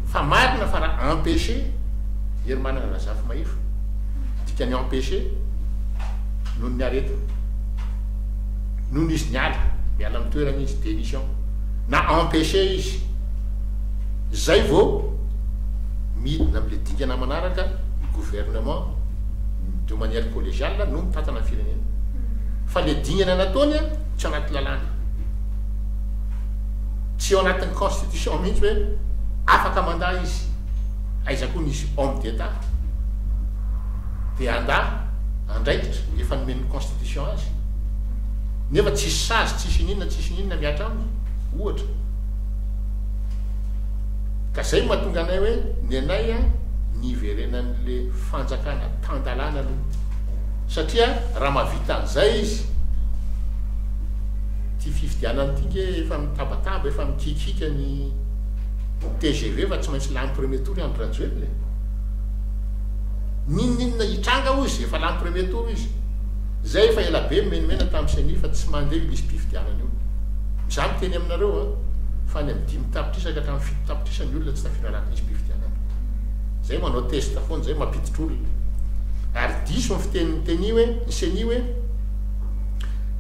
Fa marina fa raha empêché Herimanana Razafimahefa, dikany empêché noho ny aretina, noho ny izy niala, miala amy toerana izy, démission na empêché izy, zay vao midina am'le dingana manaraka, ny gouvernement de manière collégiale no mitantana ny firenena. Fa le dingana nataony a tsy ao anaty lalàna. Tsy ao anatin'ny constitution mihitsy hoe afaka mandà izy. Aiza koa nisy homme d'Etat de handà andraikitra efa nomen'ny constitution azy. Nefa tsisy sazy, tsisy ininona, tsisy ininona mihatra aminy, ohatra. Ka zay no mahatonga anay hoe ny anay a ny hiverenan'le fanjakana tan-dalàna aloha. Satria raha mahavita an'izay izy, ity fifidianana ity nge efa mitabataba, efa mikiakiaka ny tgv fa tsy maintsy lany premier tour i Andry Rajoelina e. N'inon'inona hitranga hoy izy, efa lany premier tour izy. Zay efa ela be mimenomena tamin'ny ceni fa tsy mandeha io lisi-pifidianana io. Za miteny aminareo an, fa any amin'ny 5 tapitrisa ka hatramin'ny 7 tapitrisa ny olona tsy tafiditra anaty lisi-pifidianana. Zay manao test foana zay mampiditra olona. Ary diso ny fitenin'ny teni hoe, ny ceni hoe,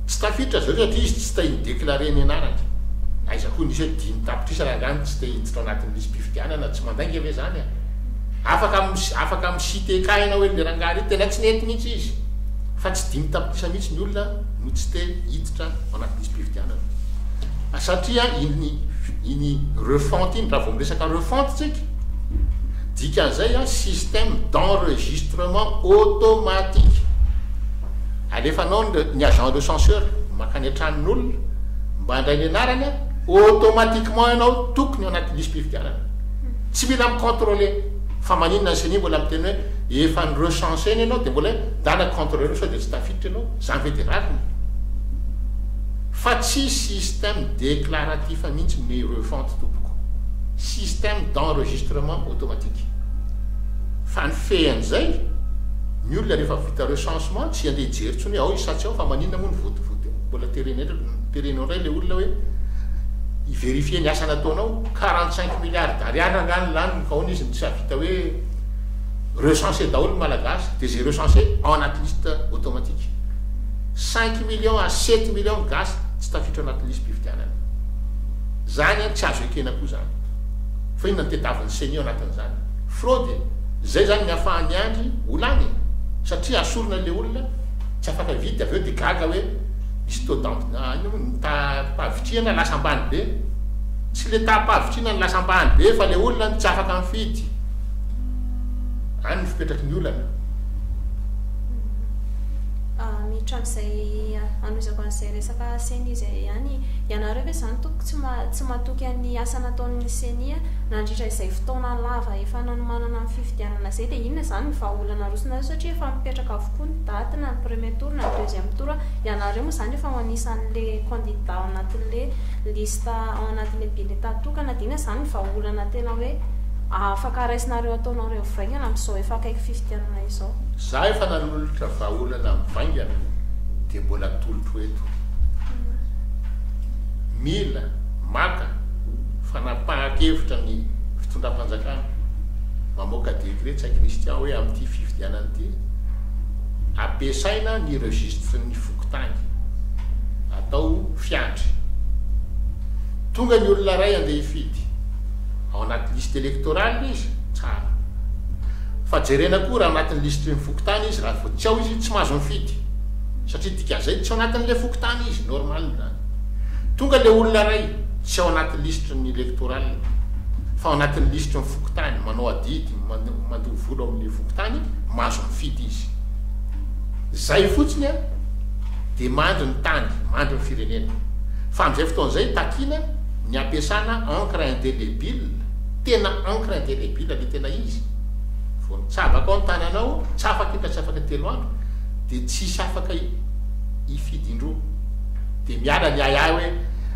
tsy tafiditra zareo satria izy tsy te hi-declarer ny anarany. Aiza koa nisy hoe 5 tapitrisa rangahy no tsy te hiditra ao anatin'ny lisi-pifidianana, tsy mandainga ve zany an? Afaka afaka mi-citer cas ianao hoe le rangahy ry tena tsy nety mihitsy izy. Fa tsy 5 tapitrisa mihitsy ny olona no tsy te hiditra ao anaty lisi-pifidianana. Satria iny iny refonte iny, raha vao miresaka refonte tsika, dikan'izay an, système d'enregistrement automatique. Alefanao ny agent recenseur mankany an-tranon'olona mba handray ny anarany an, automatiquement ianao tokony ao anaty lisi-pifidianana. Tsy mila mi-contrôler. Fa maninona ny ceni mbola miteny hoe efa ni-recenser-na ianao dia mbola hoe ndana contrôler sao dia tsy tafiditra ianao? Zany ve dia rariny? Fa tsy système déclaratif mihitsy ny refonte tompoko. Système d'enregistrement automatique. Fa ny fehin'izay, ny olona rehefa vita recensement tsy handeha hijery intsony hoe ao izy sa tsy ao fa maninona moa no vote mbola terena terenao indray ilay olona hoe hi-verifier ny asa nataonao, 45 milliards d'ariary angaha ny laniny ka ahoana izy no tsy hahavita hoe recenser daholo ny Malagasy dia izay recenser ao anaty liste automatique. 5 millions à 7 millions gasy tsy tafiditra ao anaty lisi-pifidianana. Zany an tsy azo ekena koa zany. Fa inona no tadiavin'ny CENI ao anatin'izany? Fraude e! Zay zany ny ahafahan'ny Andry ho lany e! Satria asorina le olona tsy afaka hividy avy eo dia gaga hoe misy taux d'emploi inona moa ny taham-pahavitrihana lasa ambany be. Tsy le taham-pahavitrihana no lasa ambany be fa le olona no tsy afaka mifidy. Any ny fipetraky ny olana. Miditra amin'izay hanohizako an'izay resaka CENI izay ihany, ianareo ve izany tompoko tsy tsy matoky an'ny asa nataon'ny CENI nandritra izay fotoana lava efa nanomanana ny fifidianana izay dia inona izany ny vahaolana arosonareo satria efa mipetraka avokoa ny daty na ny premier tour na ny deuxième tour, ianareo moa izany efa ho anisan'le candidat ao anatin'le liste ao anatin'le bulletin tokana dia inona izany ny vahaolana tena hoe afaka raisinareo ataonareo mivaingana amin'izao efa akaiky fifidianana izao? Za efa nanolotra vahaolana mivaingana dia mbola atolotro eto. Mila maka fanapahan-kevitra ny fitondram-panjakana mamoaka décret Ntsay Christian hoe amin'ity fifidianana ity ampiasaina ny registre ny fokontany atao fiandry. Tonga ny olona iray andeha hifidy ao anaty liste électorale izy, tsara. Fa jerena koa raha anatin'ny lisitry ny fokontany izy, raha vao tsy ao izy tsy mahazo mifidy. Satria dikan'izay tsy ao anatin'ilay fokontany izy, normal izany. Tonga ilay olona iray tsy ao anatin'ny lisitry ny électoral fa ao anatin'ny lisitry ny fokontany, manao adidy, mandoa vola ao amin'ilay fokontany, mahazo mifidy izy. Izay fotsiny an, dia mandry ny tany, mandry ny firenena. Fa amin'izay fotoana izay takiana ny ampiasana encre indelébile, tena encre indelébile ilay tena izy. Vao nitsabaka ao ny tananao, tsy afaka iny raha tsy afaka 3 andro, dia tsisy afaka hifidy indroa. Dia miala ny ahiahy hoe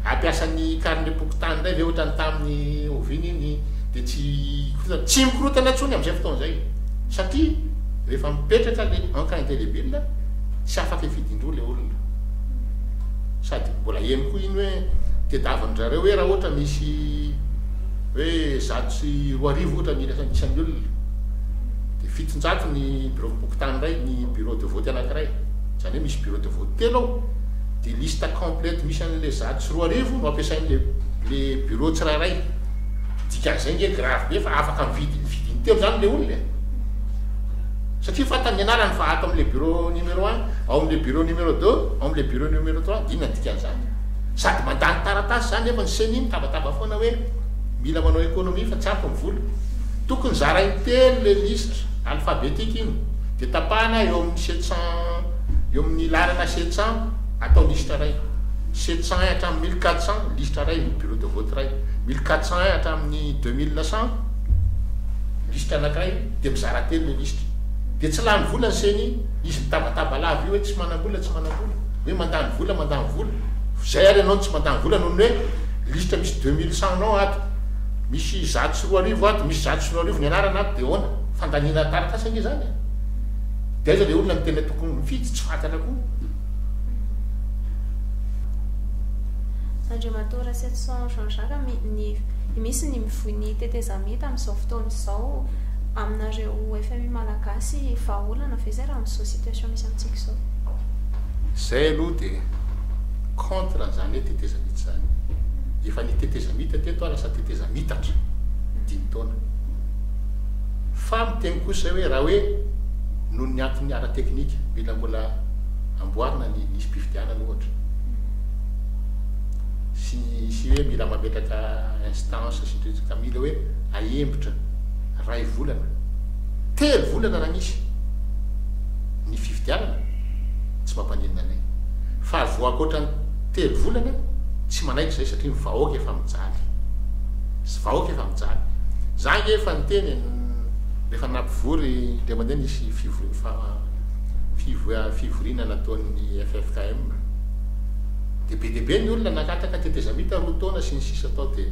hampiasa ny carnet-pokontany indray ve ohatran'ny tamin'ny oviana iny dia tsy hikorontana. Tsy mikorontana intsony amin'izay fotoana izay satria rehefa mipetraka ilay encre indelébile tsy afaka hifidy indroa ilay olona. Sady mbola heno koa iny hoe tedavin-dry zareo hoe raha ohatra misy hoe 2100 ohatra ny isan'ny olona dia 700 ny bureau-pokontany iray, ny bureau de vote anankiray, izany hoe misy bureau de vote telo ao, dia liste complète misy an'ilay 2100 no ampiasain'ilay le bureau tsirairay. Dikan'izay nge grave be fa afaka mividy mividy intelo izany ilay olona e. Satria fantany ny anarany fa ato amin'ilay bureau numéro un, ao amin'ilay bureau numéro deux, ao amin'ilay bureau numéro trois, inona ny dikan'izany? Sady mandany taratasy izany nefa ny ceni mitabataba foana hoe mila manao économie fa tsy ampy ny vola. Tokony zarainy telo ilay lisitra alphabétique iny dia tapahana eo amin'ny 700 eo amin'ny laharana 700 atao lisitra iray, 701 hatramin'ny 1400 lisitra iray, bureau de vote iray, 1401 hatramin'ny 2100 lisitra anakiray dia mizara telo le lisitra dia tsy lany vola ny ceni, izy mitabataba lava io hoe tsy manambola tsy manambola, hoe mandany vola mandany vola, zay ary ianao no tsy mandany vola noho ny hoe lisitra misy 2100 nao ato, misy 2100 ato, misy 2100 ny anarana ato dia ahoana? Fandaniana taratasy ange zany e! Dia aiza le olona no tena tokony mifidy tsy fantatra koa. Andriamatoa Rasetison Jean Jacques, ny misy ny mivoy ny tetezamita amin'izao fotoana izao aminareo FMI Malagasy vahaolana ve izay raha amin'izao situation misy amintsika izao? Izay aloha dia contre an'izany hoe tetezamita izany. Efa ny tetezamita teto aho lasa tetezamitatra dimy taona. Fa miteny kosa izay hoe raha hoe noho ny antony ara-teknika mila mbola amboarina ny lisi-pifidianana ohatra sy ny sy hoe mila mametraka instance sy ny rehetra ka mila hoe ahembotra ray volana, telo volana raha misy ny fifidianana tsy mampaninona anay fa vao ankoatra ny telo volana tsy manaiky izay satria ny vahoaka efa mijaly, vahoaka efa mijaly. Za ange efa niteny e, rehefa nampivory indray mandeha nisy fivoriana nataon'ny ffkm dia be dia be ny olona nangataka tetezamita roa taona sy ny sisa tao dia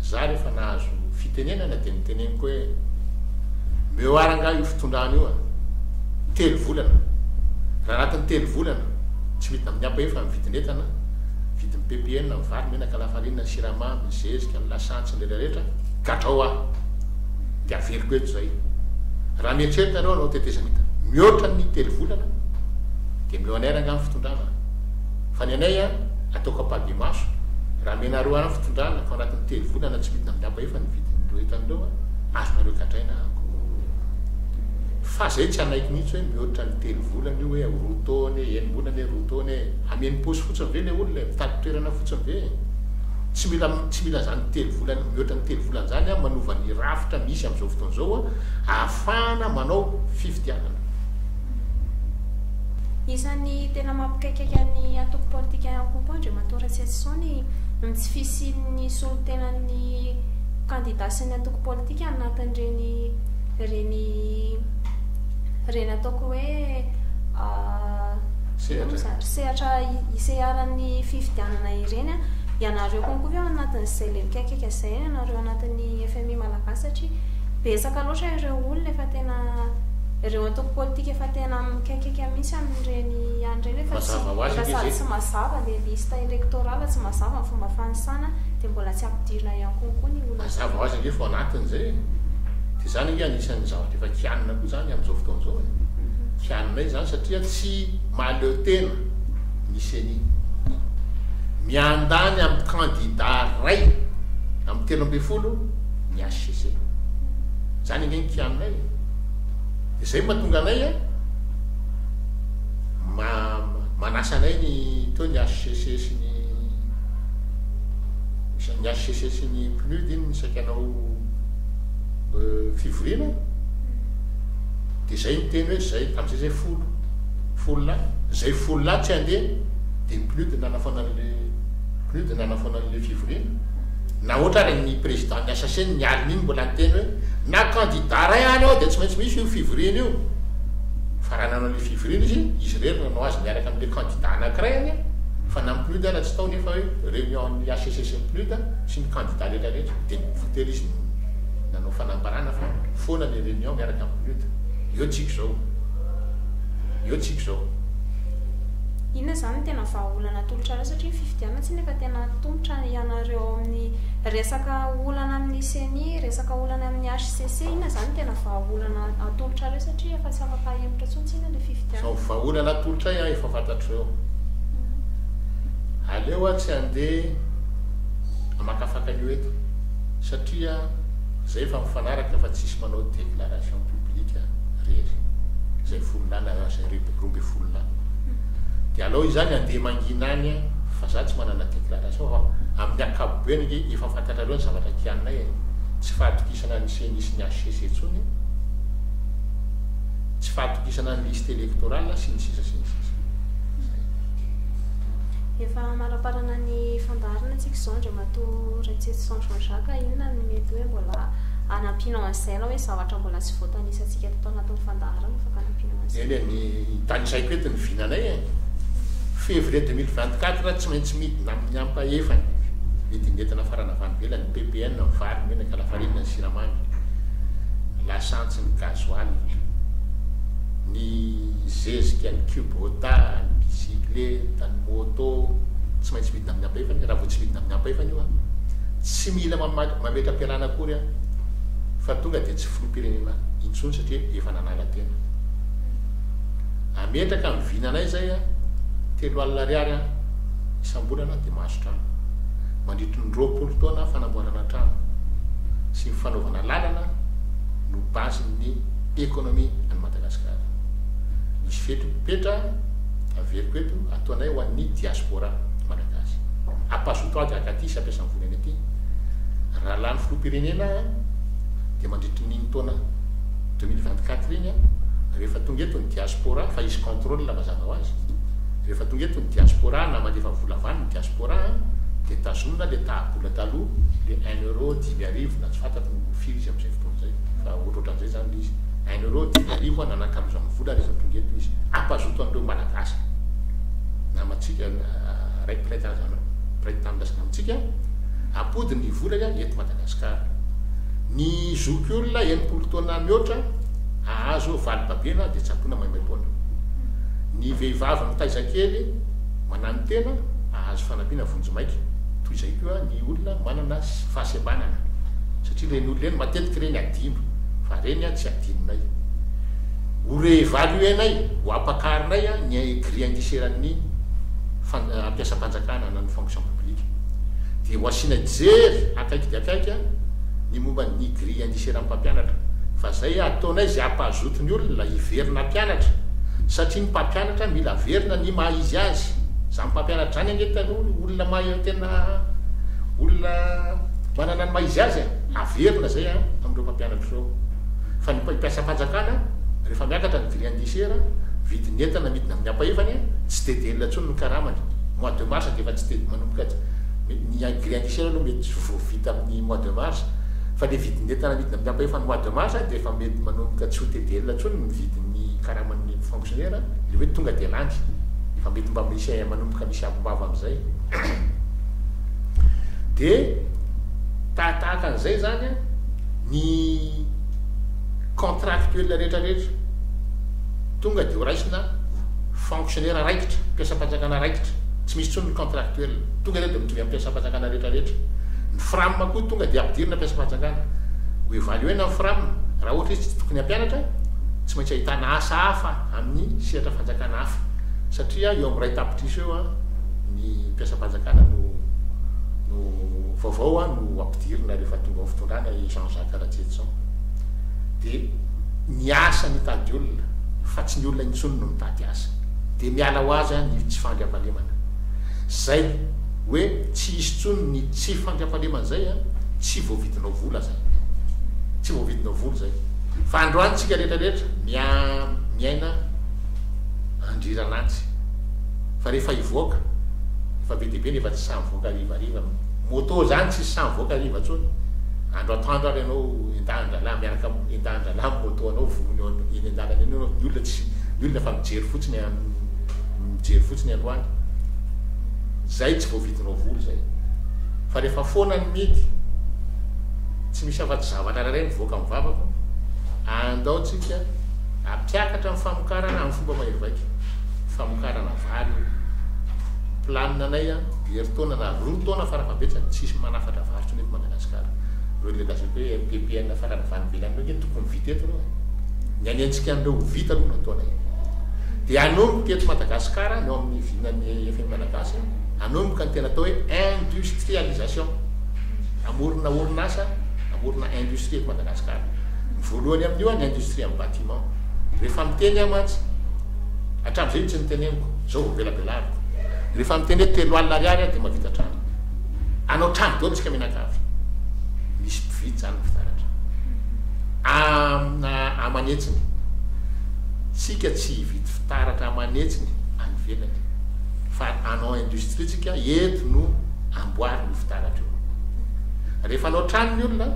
za rehefa nahazo fitenenana dia niteneniko hoe meo ahy rangahy io fitondrana io a, telo volana, raha anatin'ny telo volana tsy midina amin'ny ampahefa ny vidin'entana, vidin'ny ppn, ny vary, menaka, lafarinina, ny siramamy, ny zezika, ny lasantsy, ny retraretra, gadrao aho dia averiko eto izay. Raha mieritreritra nareo hanao tetezamita mihoatra ny telo volana dia meo anay rangahy ny fitondrana fa ny anay an ataoko ampahibemaso raha amenareo ahy ny fitondrana ka ao anatin'ny telo volana tsy midina amin'ny ampahefa ny vidin'ireo entana ireo an azonareo gadraina aho fa zay tsy hanaiky mihitsy hoe mihoatra ny telo volana io hoe roa taona e enim-bolana e roa taona e hameno paosy fotsiny ve le olona e mitady toerana fotsiny ve e tsy mila tsy mila zany telo volana mihoatra ny telo volana zany an manova ny rafitra misy amin'izao fotoana izao an ahafahana manao fifidianana. Isan'ny tena mampikaikaika ny antoko politika ihany koa koa Andriamatoa Ratsietison ny ny tsy fisian'ny solontenan'ny kandida sy ny antoko politika anatin'ireny ireny ireny ataoko hoe Sehatra. sehatra iseharan'ny fifidianana ireny. Ianareo konko ve ao anatin'izay le mikaikaika izay ianareo anatin'ny FMI Malagasy satria betsaka loatra ireo olona efa tena ireo antoko politika efa tena mikaikaika mihitsy amin'ireny ihany ireny efa tsy Mazava ho azy efa ange sady izay. tsy mazava le liste électorale, tsy mazava ny fomba fanisana dia mbola tsy ampidirina ihany konko ny olona Mazava ho azy ange fa ao anatin'izay e. Dia izany ange anisan'ny zavatra efa kianina koa izany amin'izao fotoana izao e. Kianinay izany satria tsy mahaleo tena ny ceni. Miandany amin'ny kandida ray amin'ny 13 ny HCC. Izany ange ny kianinay e. Dia izay no mahatonga anay a, manasa anay ny teo ny HCC sy ny ny HCC sy ny PNUD iny saika hanao fivoriana. Dia izay niteny hoe izay, tamin'izay izay folo, folo lahy, izay folo lahy tsy handeha dia ny PNUD nanafoana an'le PNUD nanafoana an'le fivoriana. Na ohatra ary ny président ny HCC ny alina iny mbola niteny hoe na candidat ray any ao dia tsy maintsy misy io fivoriana io. Fa raha nanao an'le fivoriana izy, izy irery no nanao azy miaraka amin'le candidat anankiray anie, fa na ny PNUD ara tsy tao nefa hoe réunion ny HCC sy ny PNUD sy ny candidat rehetra rehetra dia voatery izy nanao fanambarana fa foana le réunion miaraka amin'ny PNUD. Eo tsika izao. Eo tsika izao. Inona izany no tena vahaolana atolotrareo satria ny fifidianana tsinona efa tena atomotra ianareo ao amin'ny resaka olana amin'ny ceni, resaka olana amin'ny HCC, inona izany no tena vahaolana atolotrareo satria efa tsy afaka ahemotra intsony tsinona ilay fifidianana. Izao vahaolana atolotray an efa fantatrareo. Aleo aho tsy handeha hamakafaka an'io eto satria zay efa mifanaraka fa tsisy manao déclaration publique rery. Izay folo lahy na izay 12 lahy. Dia alao izany andeha mangina any an, fa za tsy manana déclaration fa amin'ny ankapobeny ange efa fantatrareo ny zavatra kianinay e, tsy fahatokisana ny ceni sy ny HCC intsony, tsy fahatokisana ny liste électorale sy ny sisa sy ny sisa. Zay. Efa hamaraparana ny fandaharana tsika izao Andriamatoa Ratsietison Jean Jacques, inona no mety hoe mbola hanampianao an'izay na hoe zavatra mbola tsy voatanisantsika teto anatin'ny fandaharana afaka hanampianao an'izay? Eny e, ny tanisaiko eto ny vinanay e, février 2024 tsy maintsy midina amin'ny ampahefany vidin'ny entana farana avy any ivelany, ny ppn, ny vary, ny menaka, lafarinina, ny siramamy, lasantsy, ny gasoil, ny zezika, ny kubota, ny bicyclette, ny moto, tsy maintsy midina amin'ny ampahefany, raha vao tsy midina amin'ny ampahefany io an, tsy mila mametra-pialana akory an, fa tonga dia tsy filoham-pirenena intsony satria efa nanala tena. Ametraka ny vinanay izay an, 30 ariary an, isam-bolana dia mahazo trano. Mandritry ny 20 taona fanamboarana trano sy ny fanaovana lalana no base-n'ny économie any Madagasikara. Misy fepetra averiko eto ataonay ho an'ny diaspora malagasy. Ampazoto ady haka aty sy ampiasany vola any aty. Raha lany filoham-pirenena aho dia mandritry ny iny taona 2024 iny rehefa tonga eto ny diaspora fa hisy contrôle mazava ho azy. Rehefa tonga eto ny diaspora na mandefa vola avy any ny diaspora dia tazomina le taha-bola taloha le un euro 5000 na tsy fantatro firy izy amin'izay fotoana izay fa ohatrohatran'izay zany le izy. Un euro 5000 nanakalozan'ny vola rehefa tonga eto izy. Ampazoto an'ireo malagasy namantsika ray mpiray tanindrazana mpiray tanindrazana amintsika ampody ny volany eto Madagasikara. Ny zokiolona 60 taona mihoatra ahazo valibabena dia tsaboina maimaimpoana. Ny vehivavy mitaiza kely mananotena ahazo fanampiana vonjimaika. Toy izay koa ny olona manana fahasembanana satria ireny olona ireny matetika ireny adino fa ireny tsy adinonay. Ho réévaluer-nay, ho ampakarinay ny grille indiciaire-n'ny mpiasam-panjakana na ny fonction publique. Dia ho asiana jery akaiky dia akaiky ny momba ny grille indiciaire ny mpampianatra. Fa zay ataonay izay hampahazoto ny olona hiverina hampianatra satria ny mpampianatra mila averina ny maha izy azy. Zany mpampianatra zany ange taloha olona mahay tena olona manana ny maha izy azy e. Averina zay amin'ireo mpampianatra ireo. Fa ny mpiasam-panjakana rehefa miakatra ny grille indiciaire, vidin'ny entana midina amin'ny ampahefany, tsy dia delina intsony ny karamany. Mois de mars dia efa tsy dia manomboka ny grille indiciaire aloha mety tsy vao vita amin'ny mois de mars fa le vidin'ny entana midina amin'ny ampahefany mois de mars dia efa mety manomboka tsy ho TDL intsony ny vidin'ny karaman'ny fonctionnaire, le hoe tonga dia lany. Efa mety mba misy manomboka misy ambim-bava amin'izay. Dia tahatahaka an'izay zany ny contractuel rehetra rehetra tonga dia ho raisina fonctionnaire raikitra, mpiasam-panjakana raikitra, tsy misy intsony ny contractuel, tonga dia mitovy amin'ny mpiasam-panjakana rehetra rehetra. Ny FRAM koa tonga dia ampidirina mpiasam-panjakana. Ho évaluer-na ny FRAM, raha ohatra izy tsy tokony hampianatra, tsy maintsy ahitana asa hafa amin'ny sehatra fanjakana hafa, satria eo amin'ny 1 tapitrisa eo ny mpiasam-panjakana no no vaovao no ampidirina rehefa tonga ao fitondrana i Jean Jacques Ratsietison. Dia ny asa mitady olona fa tsy ny olona intsony no mitady asa. Dia miala ho azy ny tsy fandriampahalemana. Zay hoe tsy hisy intsony ny tsy fandriampahalemana zay tsy voavidinao vola zay. Tsy voavidinao vola zay. Fa androany tsika rehetra rehetra miaina andriran'antsy. Fa rehefa hivoaka, efa be dia be nefa tsy sahy mivoaka harivariva. Moto zany tsisy sahy mivoaka hariva intsony. Andro atoandro ary ianao endahan-drahalahy miaraka endahan-drahalahy amin'ny moto anao vonoiny eo eny an-dalana eny ianao. Ny olona tsy ny olona efa mijery fotsiny mijery fotsiny androany. Zay tsy voavidinao vola zay. Fa rehefa foana ny midy, tsy misy afa-tsy zavatra iray mivoaka amin'ny vavako, andao tsika hampiakatra ny famokarana amin'ny fomba mahery vaika. Famokarana vary io. Planina anay herintaona na 2 taona farafahabetsany tsisy manafatra vary intsony eto Madagasikara. Ireo le lazaiko hoe MPPN farany avy any ivelany ireo nge tokony vita eto aloha e. Ny hanenjika an'ireo ho vita aloha no ataonay. Dia hanomboka eto Madagasikara ny ao amin'ny vinan'ny FMI Malagasy, hanomboka ny tena atao hoe industrialisation. Hamorona orinasa, hamorona industrie eto Madagasikara. Ny voalohany amin'io ny industrie amin'ny bâtiment. Rehefa miteny aho mantsy, hatramin'izay io tsy niteneniko, izao vao velabelariko. Rehefa miteny hoe 30 ariary aho dia mahavita trano. Hanao trano daholo tsika mianakavy. Misy mpividy izany ny fitaratra. Amina aman'hetsiny. Tsika tsy hividy fitaratra aman'hetsiny any ivelany. Fa hanao industrie tsika, eto no amboarina io fitaratra io. Rehefa hanao trano ny olona,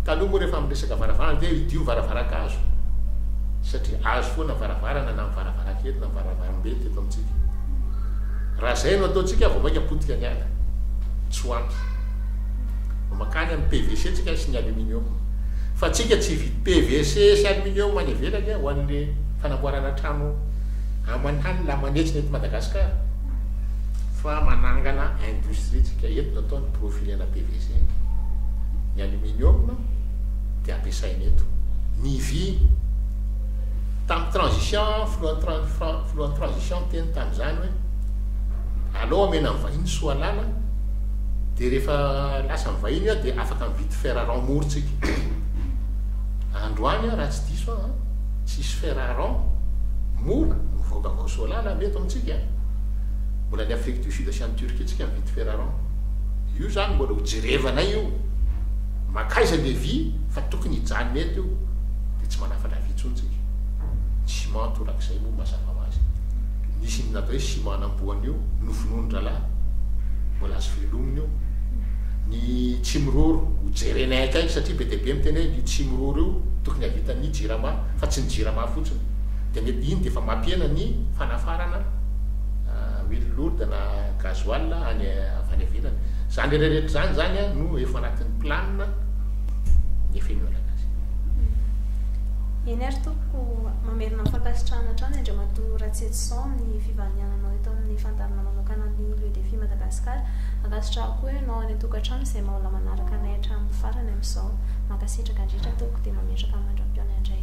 taloha moa rehefa miresaka varavarana dia hidio varavaran-kazo. Satria hazo foana ny varavarana na ny varavarankely na ny varavarambe teto amintsika. Raha izay no ataontsika vao mainka potika ny ala. Tsy ho ampy. Vao mankany amin'ny PVC tsika sy ny aluminium. Fa tsika tsy hividy PVC sy aluminium any ivelany ho an'le fanamboarana trano aman'alina aman'hetsiny eto Madagascar. Fa manangana industrie tsika eto no atao ny profilena PVC. Ny aluminium dia ampiasaina eto. Ny vy tamin'ny transition, filohan'ny filohan'ny transition niteny tamin'izany hoe aleo omena ny vahiny Soalala dia rehefa lasa ny vahiny io dia afaka mividy fer à rond mora tsika. Androany aho raha tsy diso aho an, tsisy fer à rond mora mivoaka avy ao Soalala eto amintsika. Mbola any Afrique du Sud sy any Turquie tsika mividy fer à rond. Io zany mbola ho jerevanay io. Makaiza le vy fa tokony hijanona eto io dia tsy manafatra vy intsony tsika. Ny ciment torak'izay moa mazava ho azy. Nisy ny natao hoe ciment namboana io, novonoin-drahalahy, mbola azo velomina io. Ny tsimiroro ho jerenay akaiky satria be dia be miteny hoe io tsimiroro io tokony havitan'ny jirama fa tsy ny jirama fotsiny. Dia mety iny dia efa mampihena ny fanafarana huile lourde na gasoil any avy any ivelany. Izany rehetra izany izany no efa anatin'ny planina ny FMI Malagasy. Eny ary tompoko, mamerina ny fankasitrahana hatrany Andriamatoa Ratsietison amin'ny fivahiniananao eto amin'ny fandaharana manokana ny Le Défi Madagascar. Ankasitrahako koa ianao any an-tokantrano izay maola manaraka anay hatramin'ny farany amin'izao. Mankasitraka indrindra tompoko dia mametraka mandra-pihaona indray.